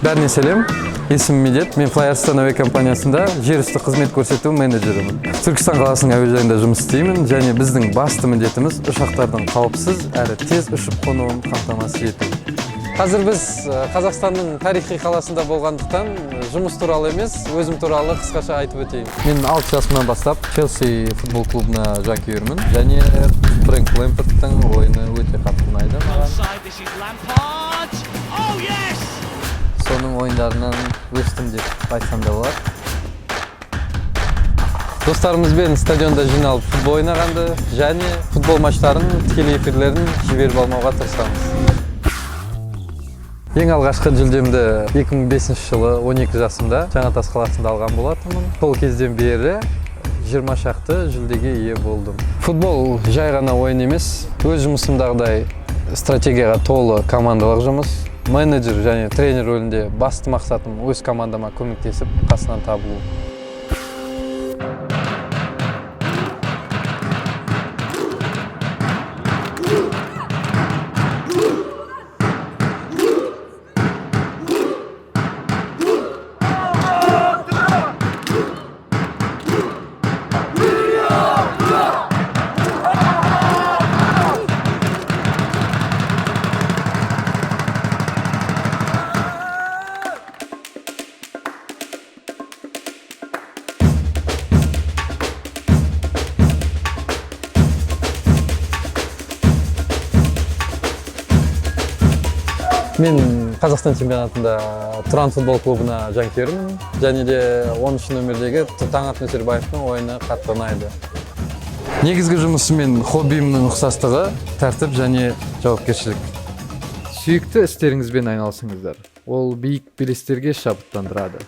Бәріне сәлем, есімім Медет. Мен FlyArystan әуе компаниясында жер үсті қызмет көрсету менеджерімін. Түркістан қаласының әуежайында жұмыс істеймін және біздің басты міндетіміз ұшақтардың қауіпсіз әрі тез ұшып қонуын қамтамасыз ету. Қазір біз Қазақстанның тарихи қаласында болғандықтан, жұмыс туралы емес, өзім туралы қысқаша айтып өтейін. Мен 6 жасымнан бастап Челси футбол клубына жанкүйермін және Фрэнк Лэмпардтың ойыны өте қатты ұнайды маған. Onside, this is Lampard. Oh yes! Соның ойындарынан өстім деп айтсам да болады. Достарымызбен стадионда жиналып футбол ойнағанды және футбол матчтарын тікелей эфирлерін жіберіп алмауға тырысамыз. Ең алғашқы жүлдемді 2005 жылы 12 жасымда Жаңатас қаласында алған болатынмын. Сол кезден бері 20 шақты жүлдеге ие болдым. Футбол жай ғана ойын емес, өз жұмысымдағыдай стратегияға толы командалық жұмыс. Менеджер және тренер рөлінде басты мақсатым өз командама көмектесіп, қасынан табылу. Мен Қазақстан чемпионатында Тұран футбол клубына жанкүйермін және де 13 нөмірдегі Таңат Нөсербаевтың ойыны қатты ұнайды. Негізгі жұмысым мен хоббиімнің ұқсастығы – тәртіп және жауапкершілік. Сүйікті істеріңізбен айналысыңыздар. Ол биік белестерге шабыттандырады.